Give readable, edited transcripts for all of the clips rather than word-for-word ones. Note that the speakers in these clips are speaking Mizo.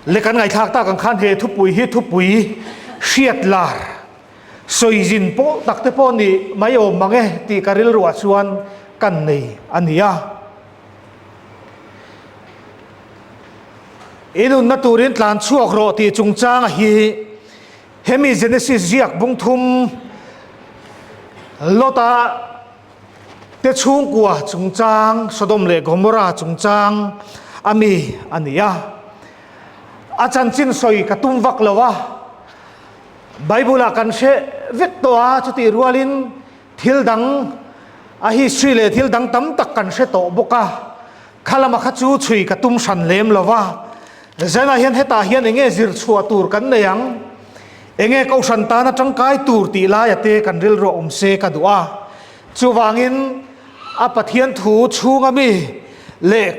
Le kan ngaihthlak tak ang khan he thupui hi thupui hriat lar sawi zin pawh tak te pawh nih mai awm mang e tih ka rilruah chuan kan nei a ni a. I nunna turin tlan chhuak rawh tih chungchanga hi hemi Genesis ziak bung thum Lota te chhungkua chungchang Sodom leh Gomorrah chungchang a mi a ni a. A chanchin sawi ka tum vak lo a, Bible ah kan hre vek tawh a, chutih rualin thil dang a history leh thil dang tam tak kan hre tawh bawk a, kha lama kha chu chhui ka tum hran lem lo va. Zanah hian hetah hian eng nge zir chhuah tur kan nei ang? Eng nge kohhran tana tangkai tur tih laia te kan rilru awm se ka duh a. Chuvangin a Pathian thu chhunga mi leh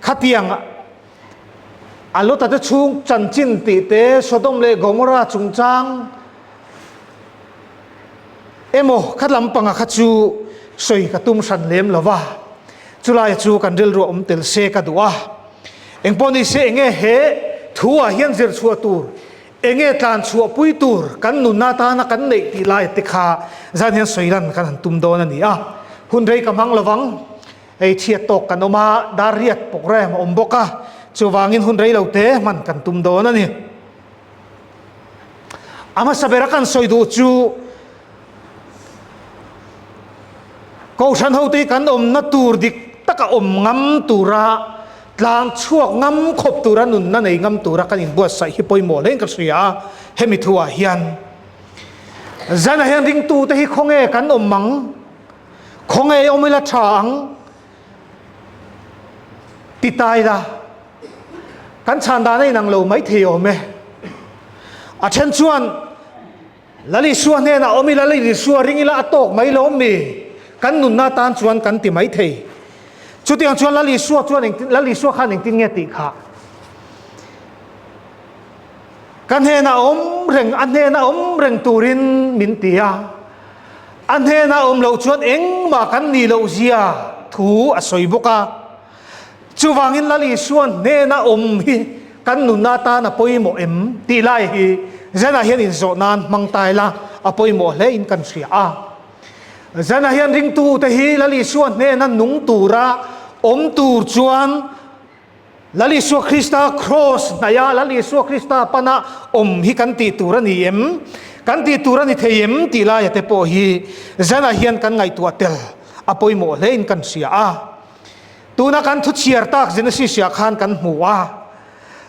khatiang a Lota te chhung chanchin tih te, Sodom leh Gomorrah chungchang emaw kha lampanga kha chu sawi ka tum hran lem lo va. Chulaia chu kan rilru awm tel se ka duh a. Engpawh ni se enge he thu ah hian zir chhuah tur, enge tlan chhuah pui tur kan nunna atana kan neih tih lai te kha zan hian sawi lan kan han tum dawn a ni a. Hun rei ka hmang lovang, hei chhiat tawk kan awm a, dar riat program a awm bawk a, chuvangin hun rei lo te hman kan tum dawn a ni. A hmasa bera kan sawi duh chu Kohhran hote hi kan awmna tur dik taka awm ngam tura tlang chhuak ngam khawp tura nunna nei ngam tura kan inbuatsaih hi pawimawh hlein ka hria a, hemi thuah hian zanah hian ringtute hi khawnge kan awm ang, khawnge awm ila tha ang ti ta ila kan chhan dan a inang lo maithei awm e. A then chuan Lal Isua hnenah awm ila, Lal Isua ring ila a tawk mai lo mi? Kan nunna atan chuan kan ti mai thei. Chutiang chuan Lal Isua chuan engtin, Lal Isua khan engtin nge tih kha? Ka hnenah awm reng, a hnenah awm reng turin min ti a. A hnenah awm loh chuan engmah kan nih loh zia thu a sawi bawk a. Chuvangin Lal Isua hnena awm hi kan nunna atan a pawimawh em tih lai hi zanah hian inzawh nan hmang ta ila a pawimawh hle in kan hria a. Zanah hian ringtute hi Lal Isua hnena nung tura awm tur chuan Lal Isua Krista kraws hnaia Lal Isua Krista pana awm hi kan tih tur a ni em? Kan tih tur a ni thei em tih laia te pawh hi zanah hian kan ngaihtuah tel a pawimawh hle in kan hria a. Tuna kan thu chhiar tak Genesis ah khan kan hmu a,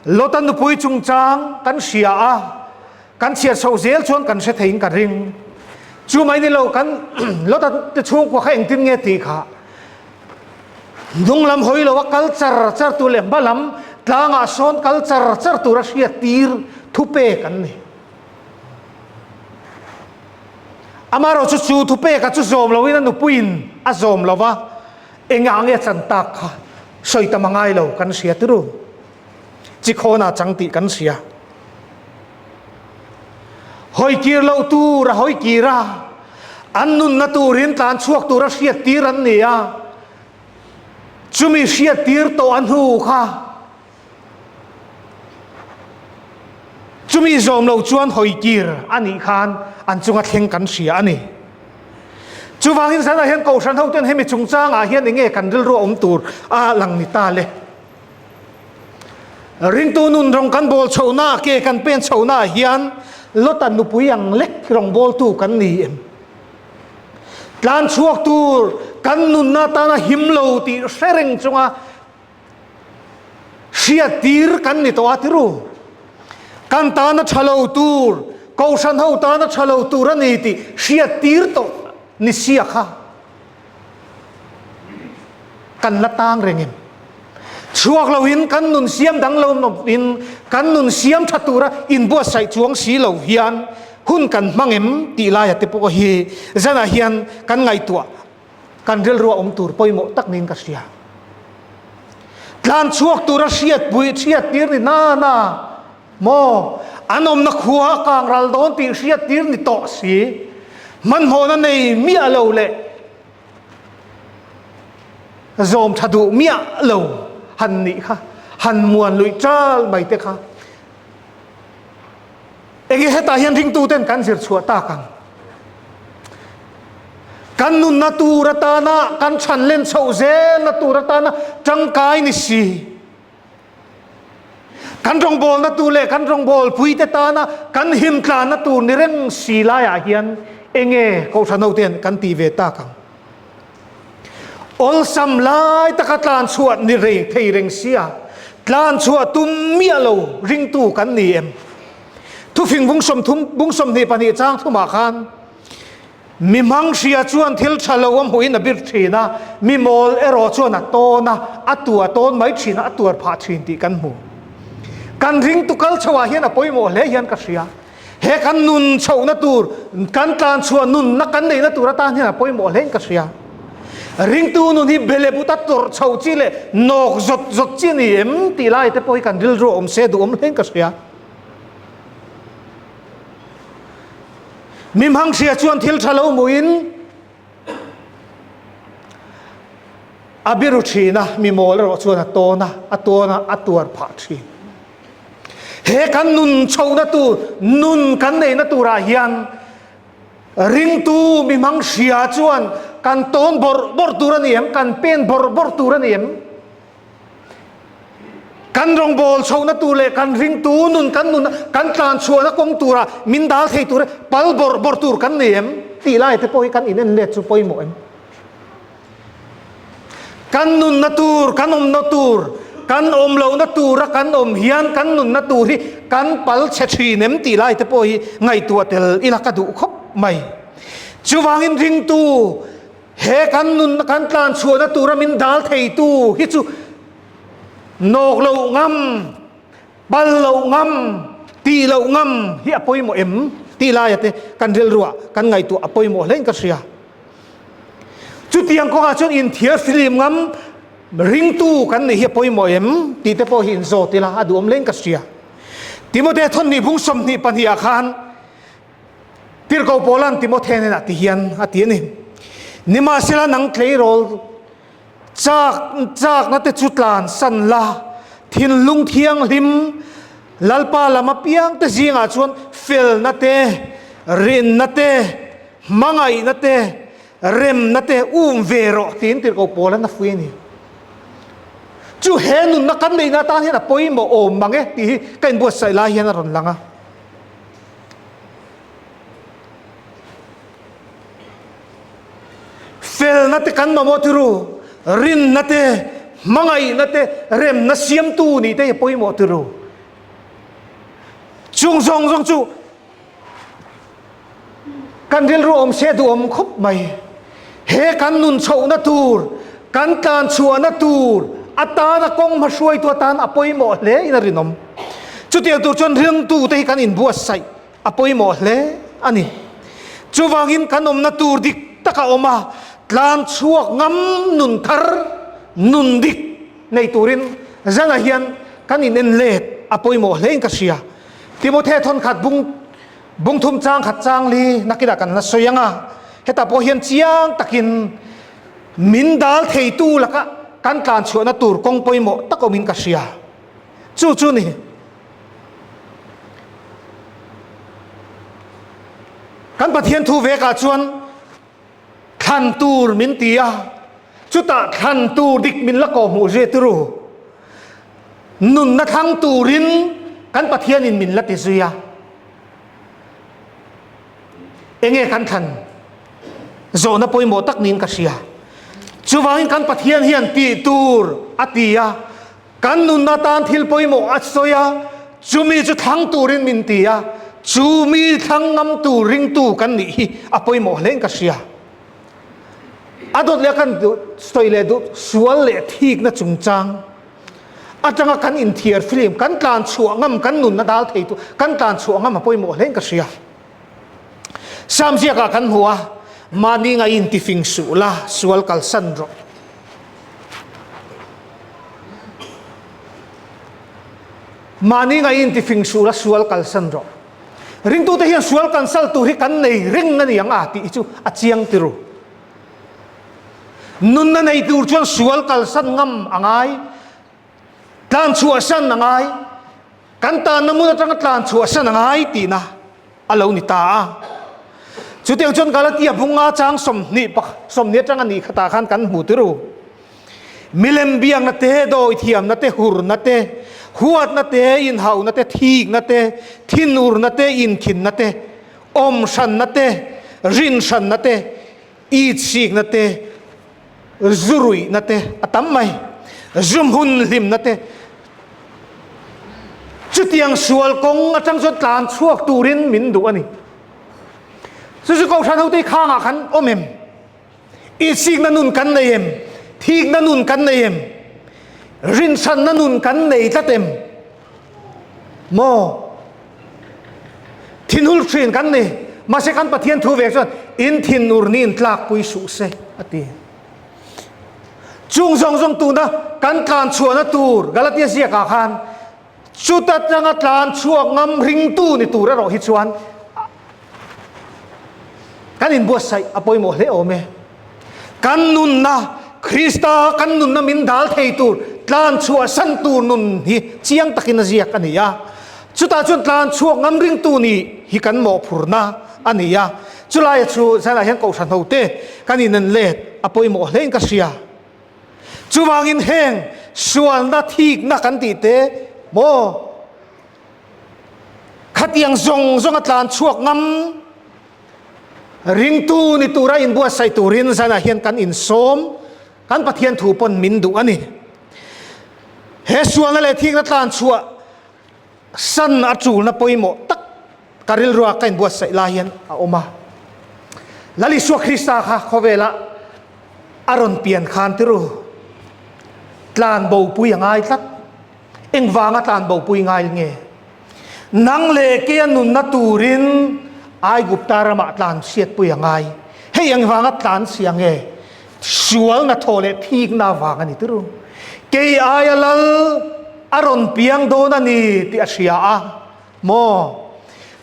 Lota nupui chungchang kan hria a, kan chhiar chhoh zel chuan kan hre theiin ka ring. Chu mai ni lo kan Lota te chhungkua kha engtin nge tih kha hnung lam hawi lo a kal char char tur leh hma lam tlangah sawn kal char char tura hriat tir thu pek an ni. Amaherawhchu chu thu peka chu zawm loin a nupuiin a zawm lo va, Engah nge chan tak kha sawi tam a ngai lo kan hria tiru. Chikhawnah chang tih kan hria. Hawi kir loh tur a hawi kir a, an nunna turin tlan chhuak tura hriat tir an ni a, chumi hriat tir tawh a hnu kha Chumi zawm lo chuan hawi kir a nih khan an chunga thleng kan hria a ni. Chuvangin zanah hian Kohhran hoten hemi chungchangah hian enge kan rilru a awm tur a lang ni ta le. Ringtu nun rawng kan bawl chhohna ke kan pen chhohnaah hian Lota nupui ang lek rawngbawltu kan ni em? Tlan chhuak tur kan nunna tana him lo tih hre reng chunga Hriattir kan ni tawh a tiru. Kan tana tha lo tur, Kohhran ho tana tha lo tur a ni tih hriattir tawh ni sia kha kan la tang reng em? Chhuak loin kan nun siam dang lo in kan nun siam tha tura inbuatsaih chuang si lo hian hun kan hmang em tih laia te pawh hi zanah hian kan ngaihtuah Kan rilru a awm tur pawimawh tak niin ka hria. Tlan chhuak tura hriatpui hriattir ni na na maw? An awmna khua a kang ral dawn tih hriattir ni tawh si. Hmanhmawhna nei miah lo leh zawm tha duh miah lo han nih kha, han muan luih ṭal mai te kha. Enge hetah hian ringtuten kan zir chhuah tak ang? Kan nunna tur atana kan chhan len chhoh zelna tur atana tangkai ni si. Kan rawngbawlna tur leh kan rawngbawlpuite tana kan him tlanna tur ni reng si laiah hian enge Kohhran hoten kan tih ve tak ang? Awlsam lai taka tlan chhuah ni rei thei reng sia, tlan chhuah tum miah lo ringtu kan ni em? Thufing bung sawmthum bung 22 chang thumah khan mi hmang hria chuan thil tha lo a hmuhin a bir thin a, mi mawl erawh chuan a tawn a, a tua tawn mai thin a, a tuar phah thin tih kan hmu. Kan ringtu kal chhoah hian a pawimawh hle hian ka hria. He kan nun chhohna tur, kan tlan chhuah nunna kan neihna tur atan hian a pawimawh hle in ka hria. Ringtu nun hi bele buta tawrh chho chi leh nawk zawt zawt chi a ni em tih lai te pawh hi kan rilru a awm se duhawm hle in ka hria. Mi hmang hria chuan thil tha lo hmuhin a biru thin a, mi mawl erawh chuan a tawn a, a tawn a, a tuar phah thin. He kan nun chhohna tur, nun kan neihna turah hian ringtu mi hmang hria chuan kan tawn bawrh bawrh tur a ni em? Kan pen bawrh bawrh tur a ni em? Kan rawngbâwl chhohna tur leh kan ringtu nun kan nun kan tlan chhuahna kawng tura min dal thei tur pal bawrh bawrh tur kan nei em? Tih lai te pawh hi kan inen let chu pawimawh em? Kan nunna tur, kan awmna tur, kan awm lohna tura kan awm hian kan nunna tur hi kan pal chhe thin em tih lai te pawh hi ngaihtuah tel ila ka duh khawp mai. Chuvangin ringtu he kan nunna kan tlan chhuahna tura min dal theitu hi chu nawk loh ngam, pal loh ngam, tih loh ngam hi a pawimawh em tih laia te kan rilruah kan ngaihtuah a pawimawh hlein ka hria. Chutiang kawngah chuan inthiar filim ngam ringtu kan nih hi a pawimawh em tih te pawh hi inzawt ila a duhawm hlein ka hria. Timote thawnhnih bung 22 ah khan Tirhkoh Paula'n Timothe hnenah ti hian a ti a ni, Nimahsela nang tleirawl chak chakna te chu tlan san la, thinlung thianghlim Lalpa lam apiang te zingah chuan felna te, rinna te, Hmangaihna te, remna te um ve rawh tiin tirhkoh pawl an a fui a ni. Chu he nunna kan neihna atan hian a pawimawh awm mang e tih hi ka inbuatsaih lai hian a rawn lang a. Felna te kan mamawh tiru, rinna te, hmangaihna te, remna siamtu nih te hi a pawimawh tiru. Chung zawng zawng chu Kan rilru awm se duhawm khawp mai. He kan nun chhohna tur, kan tlan chhuahna tur atana kawng hmahruaitu atan a pawimawh hle in a rinawm. Chutiang tur chuan ringtute hi kan inbuatsaih a pawimawh hle a ni. Chuvangin kan awmna tur dik taka awm a, tlan chhuak ngam nun thar, nun dik nei turin zanah hian kan inen let a pawimawh hle in ka hria. Timothe thawnkhat bung bung thum chang khat chang li nakinah kan la sawi ang a, hetah pawh hian chiang takin min dal theitu laka kan tlan chhuahna tur kawng pawimawh tak awmin ka hria. Chu chu ni. Kan Pathian thu vekah chuan Thlan tur min ti a, chutah thlan tur dik min la kawhhmuh zui turu. Nunna thlang turin kan Pathianin min la ti zui a. Enge kan thlan zawhna pawimawh tak niin ka hria. Chuvangin kan Pathian hian tih tur a ti a, Kan nunna tan thil pawimawh a sawi a, chumi chu thlang turin min ti a, chu mi thlang ngam tur ringtu kan nih hi a pawimawh hle in ka hria. A dawt leh a kan sawi leh duh sual leh thikna chungchang atanga kan inthiar film kan tlan chhuah ngam kan nunna dal thei tu kan tlan chhuah ngam a pawimawh hle in ka hria. Sam ziakah kan hmu a, mahni ngaiin tifing suh la, sual kalsan rawh. Mahni ngaiin tifing suh la, sual kalsan rawh. Ringtute hian sual kansal tur hi kan nei reng a ni ang a tih hi chu a chiang tiru. Nunna nei tur chuan sual kalsan ngam a ngai, tlan chhuahsan a ngai, kan tanna hmun atanga tlan chhuahsan a ngai tihna. a lo ni ta a. Chutiang chuan Galatia bunga chang 20 20 atanga ni khatah khan kan hmu tir u. Milem biakna te, dawithiamna te, hurna te, huatna te, inhauhna te, thikna te, thinurna te, inkhinna te, awmhranna te, rinhranna te, itsikna te, zu ruihna te a tam mai, zu hmun hlimna te, chutiang sual kawng atang chuan tlan chhuak turin min duh a ni. Chu chu Kohhran hote khangah khan awm em? Itsikna nun kan nei em? Thikna nun kan nei em? Rinchhanna nun kan nei tlat em? Maw? Thinhul thin kan ni. Mahse kan Pathian thu ve chuan in thinur ni in tlakpui suh se a ti. Chung zawng zawng tuna kan tlan chhuahna tur Galatia ziakah khan chuta tanga tlan chhuak ngam ringtu ni tur erawh hi chuan kan inbuatsaih a pawimawh hle awm e. Kan nunna, Krista kan nunna min dal thei tur, tlan chhuah san tur nun hi chiang takin a ziak a ni a. Chutah chuan tlan chhuak ngam ringtu nih hi kan mawhphurna a ni a. Chulaia chu zanah hian Kohhran hote kan inen let a pawimawh hlein ka hria. Chuvangin heng sualna thikna kan tih te maw khatiang zawng zawnga tlan chhuak ngam Ringtu ni tura inbuatsaih turin zanah hian kan insawm, kan Pathian thu pawn min duh a ni. He sualna leh thikna tlan chhuah san a tulna pawimawh tak ka rilrua ka inbuatsaih lai hian a awm a. Lal Isua Krista kha khawvela a rawn pian khan tiru tlan bopui a ngai tlat. Engvanga tlan bopui ngai nge? Nang leh kei a nunna turin Aigupta ramah tlan chhiatpui a ngai. Hei engvanga tlan chhia nge? Sualna thaw leh thikna avang a ni tir. Kei aia lal a rawn piang dawn a ni tih a hria a maw?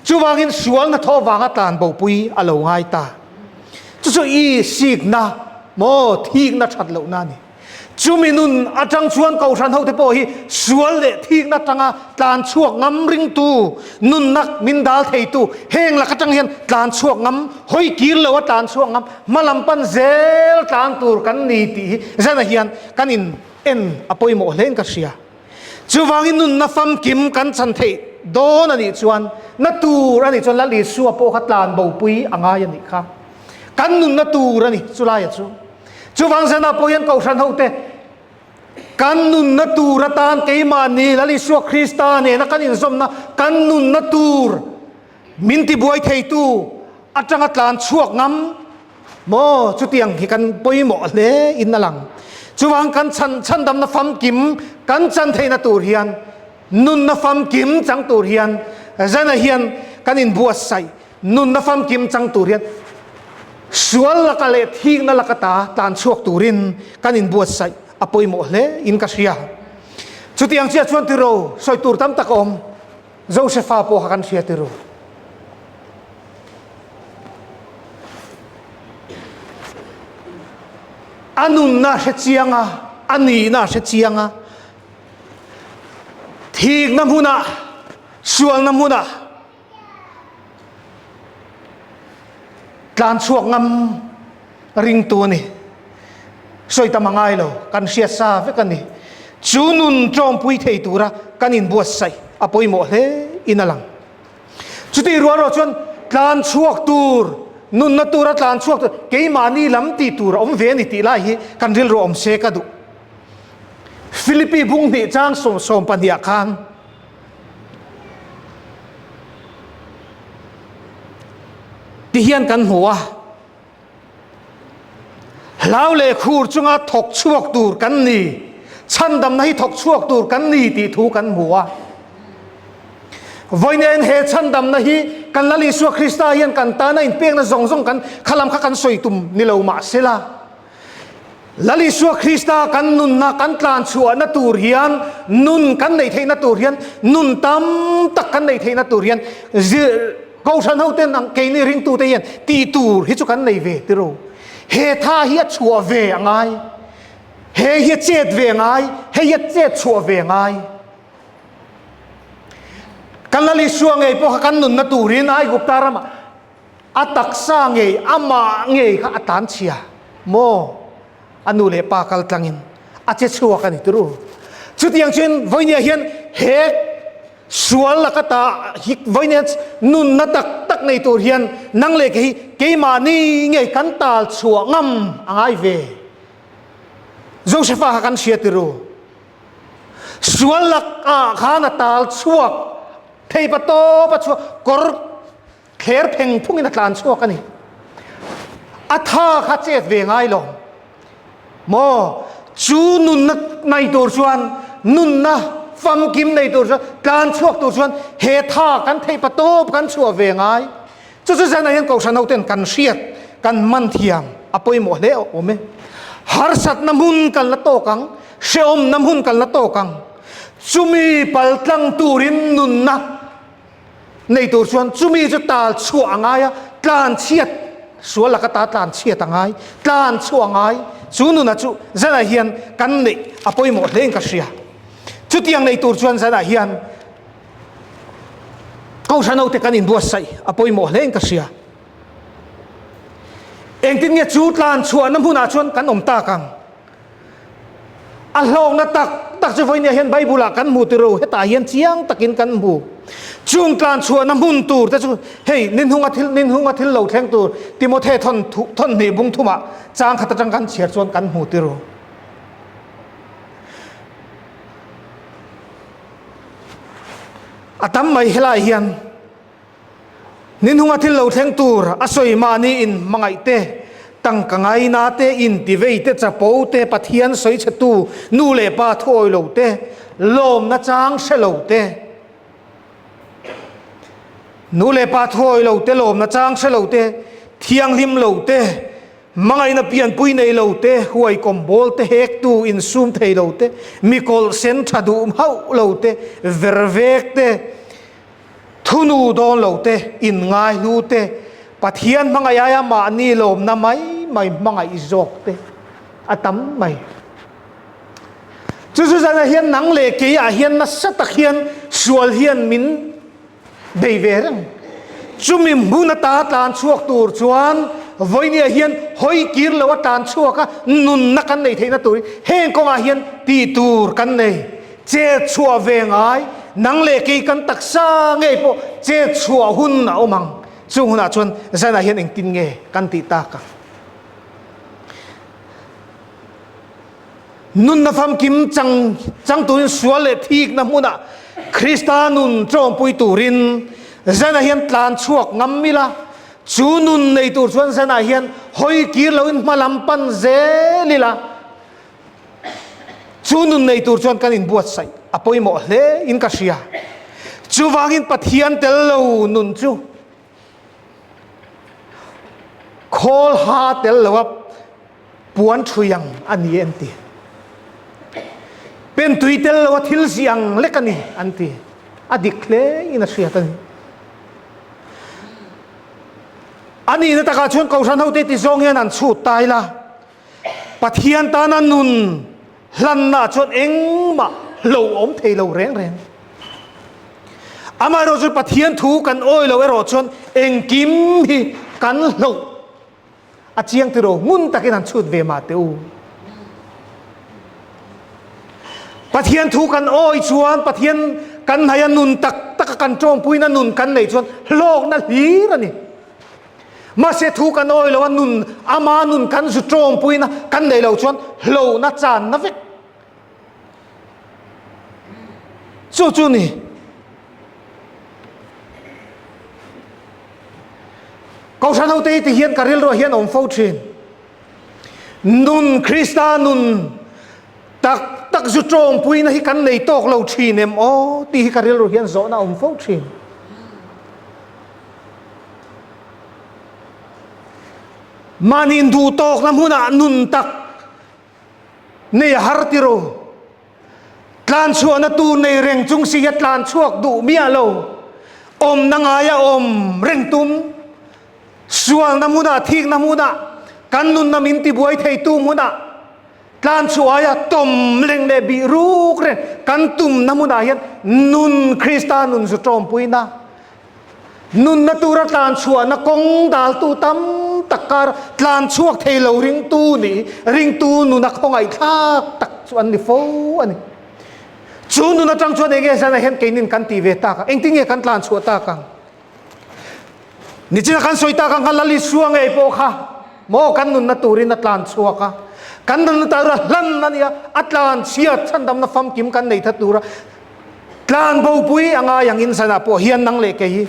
Chuvangin sualna thaw avanga tlan bopui a lo ngai ta. Chu chu i sikna maw thikna that lohna a ni. Chumi nun atang chuan Kohhran hote pawh hi sual leh thikna atanga tlan chhuak ngam ringtu, nunna min dal theitu heng lak atang hian tlan chhuak ngam, hawi kir lo a tlan chhuak ngam, hma lam pan zel tlan tur kan ni tih hi zanah hian kan in en a pawimawh hlein ka hria. Chuvangin nunna famkim kan chan theih dawn a nih chuan na tur a nih chuan Lal Isua pawh kha tlan bopui a ngai a nih kha. Kan nunna tur a ni chulaia chu. Chuvang zanah pawh hian Kohhran hote kan nunna tur atan keimahni Lal Isua Krista nena kan inzawmna kan nunna tur min tibuai theitu atanga tlan chhuak ngam maw chutiang hi kan pawimawh hle in a lang. Chuvang kan chhan chhandamna famkim kan chan theihna tur hian nunna famkim chang tur hian zanah hian kan inbuatsaih Nunna famkim chang tur hian sual laka leh thikna laka ta tlan chhuak turin kan inbuatsaih a pawimawh hle in ka hria. Chutiang chiah chuan tiro sawi tur tam tak a awm. Josefa pawh kha kan hria tiro. A nunna a hre chiang a, a nihna a hre chiang a, thikna hmunah, sualna hmunah, Tlan chhuak ngam ringtu a ni. Sawi tam a ngai lo, kan hriat sa vek a ni. Chu nun tlawmpui thei tura kan inbuatsaih a pawimawh hle in a lang. Chutih rual rual chuan tlan chhuak tur, nunna tura tlan chhuak tur, keimahni lam tih tur a awm ve a ni tih lai hi kan rilru awm se ka duh. Philippi bunghnih chang 12 ah khan, Ti hian kan hmu a, hlau leh khur chunga thawk chhuak tur kan ni, chhandamna hi thawk chhuak tur kan ni tih thu kan hmu a. Vawiin he chhandamna hi kan Lal Isua Krista hian kan tana inpekna zawng zawng kan khalam kha kan sawi tum ni lo mah sela, Lal Isua Krista kan nunna kan tlan chhuahna tur hian nun kan neih theihna tur hian nun tam tak kan neih theihna tur hian zir Kohhran ho ten ang keini ringtute hian tih tur hi chu kan nei ve tiro. He tha hi a chhuah ve a ngai. He hi a chet ve a ngai. Hei hi a chet chhuah ve a ngai. Kan Lal Isua ngei pawh kha kan nunna turin Aigupta ramah a taksa ngei, amah ngei kha a tlan chhia maw? A nu leh pa kal tlangin a che chhuak a ni turu. Chutiang chuan vawinia hian he sual laka ta hi vawinia nunna tak tak nei tur hian nang leh kei hi keimahni ngei kan tal chhuah ngam a ngai ve. Josefa kha kan hria tiru. Sual lakah khan a tal chhuak thei pa tawp a chhuak kawr thler pheng phungin a tlan chhuak a ni. A tha kha chet ve ngai lo maw? Chu nunna nei tur chuan nunna famkim nei tur chuan tlan chhuak tur chuan he tha kan theih pa tawp kan chhuah ve ngai. Chu chu zanah hian Kohhran hoten kan hriat, kan man thiam a pawimawh hle awm e. Harsatna hmun kan la tawk ang, hrehawmna hmun kan la tawk ang. Chumi paltlang turin nunna nei tur chuan chumi chu tal chhuah a ngai a, tlan chhiat, sual laka ta tlan chhiat a ngai, tlan chhuah a ngai. Chu nuna chu zanah hian kan neih a pawimawh hle in ka hria. Chutiang nei tur chuan zanah hian Kohhran hote kan inbuatsaih a pawimawh hle in ka hria. Engtin nge chu tlan chhuahna hmunah chuan kan awm tak ang? A hlawkna tak tak chu vawinia hian Bible ah kan hmu tiro, hetah hian chiang takin kan hmu. Chung tlan chhuahna hmun tur te chu hei ninhunga thil ninhunga thil lo thleng tur Timothe thawn thawn hnih bung thumah chang khat atang kan chhiar chuan kan hmu tiro. A tam mai helai hian ninhunga thil lo thleng tur a sawi mahni in hmangaih te, tangka ngaina te, intivei te, chapo te, Pathian sawi chhetu nu leh pa thuawi lo te, lawmna chang hre lo te, nu leh pa thuawi lo te, lawmna chang hre lo te, thianghlim lo te, Hmangaihna pianpui nei lo te, huaikawm bawl te, hektu insum thei lo te, mi kawlh sen tha duh hauh lo te, vervek te, thunu dawn lo te, inngaihlu te, Pathian hmangaih aia mahni lawmna mai mai hmangaih zawk te a tam mai. Chu chu zanah hian nang leh keiah hian nasa tak hian sual hian min Bei ve reng. Chumi hmun ata tlan chhuak tur chuan vawinia hian hawi kir lo a tlan chhuak a, nunna kan nei theihna turin heng kawngah hian tih tur kan nei. Chet chhuah ve ngai, nang leh kei kan taksa ngei pawh chet chhuah hun a awm ang. Chung hunah chuan zanah hian engtin nge kan tih tak ang? Nunna famkim chang chang turin sual leh thikna hmunah Krista nun tawngpui turin zanah hian tlan chhuak ngam ila, chu nun nei tur chuan zanah hian hawi kir loin hma lam pan zel ila, chu nun nei tur chuan kan inbuatsaih a pawimawh hle in ka hria. Chuvangin Pathian tel lo nun chu khawl ha tel loa Puan ṭhui ang a ni an ti. Pen tui tel lo a thil zi ang lek a ni an ti. A dik hle in a hriat a ni. A nihna takah chuan Kohhran hote ti zawng hian an chhut ta ila, Pathian tana nun hlanna chuan engmah hlo awm thei lo reng reng. Amaherawh chu Pathian thu kan awi lo erawh chuan engkim hi kan hloh A chiang tiro ngun takin han chhut ve mah teh u. Pathian thu kan awi chuan Pathian kan hnaih a nun tak taka kan tawngpuina nun kan neih chuan hlawkna hlir a ni. Mahse thu kan awi lo a nun ama nun kan zu tawngpuina kan neih loh chuan hlawhna channa vek. Chu chu ni. Kohhran hote hi ti hian ka rilruah hian awm fo thin. Nun Krista nun tak tak zu tawngpuina hi kan nei tawk lo thin em aw tih hi ka rilru hian zawhna awm fo thin. Mahni duh tawkna hmunah nun tak nei a har tiro. Tlan chhuahna tur nei reng chung si hian tlan chhuak duh miah lo. Awmna ngaia awm reng tum. Sualna hmunah, thikna hmunah, kan nunna min tibuai theitu hmunah. Tlan chhuah aia tawm reng leh bih ruk reng kan tumna hmunah hian nun Krista nun zu tawmpuina, nunna tura tlan chhuahna kawng daltu tam tak kar tlan chhuak thei lo ringtu nih ringtu nuna khawngaihthlak tak chu an ni fo a ni. Chu nun atang chuan enge zanah hian keinin kan tih ve tak ang? Engtin nge kan tlan chhuah tak ang? Nichina kan sawi tak ang kha Lal Isua ngei pawh kha maw kan nunna turin a tlan chhuak a, kan nunna tura hlan a nia, a tlan chhiat chhandamna famkim kan nei that tura tlan bopui a ngai angin zanah pawh hian nang leh kei hi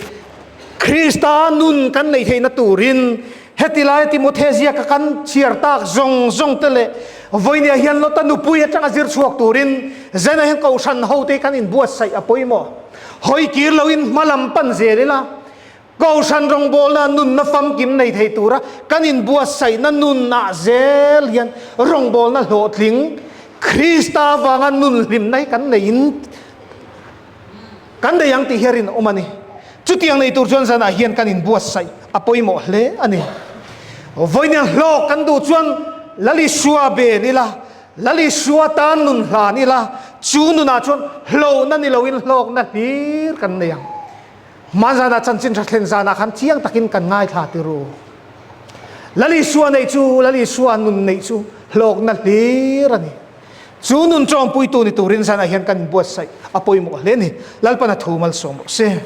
Krista nun kan neih theihna turin heti laia Timothea ziaka kan chhiar tak zawng zawng te leh vawinia hian Lota nupui atanga zir chhuak turin zanah hian kohhran hote hi kan inbuatsaih a pawimawh. Hawi kir loin hma lam pan zel ila, Kohhran rawngbawlna nunna famkim nei thei tura kan inbuatsaihna nunah zel hian rawngbawlna hlawhtling Krista avanga nun hlimna hi kan neiin kan nei ang tih hi a rinawm a ni. Chutiang nei tur chuan zanah hian kan inbuatsaih a pawimawh hle a ni. Vawiin hlawk kan duh chuan Lal Isua bel ila, Lal Isua tan nun hlan ila, chu nunah chuan hlauhna ni loin hlawkna hlir kan nei ang. Hman zanah chanchin tha thlen zanah khan chiang takin kan ngaithla ti ru. Lal Isua neih chu, Lal Isua nun neih chu hlawkna hlir a ni. Chu nun tawngpuitu ni turin zanah hian kan inbuatsaih a pawimawh hle a ni. Lalpan a thu malsawm rawh se.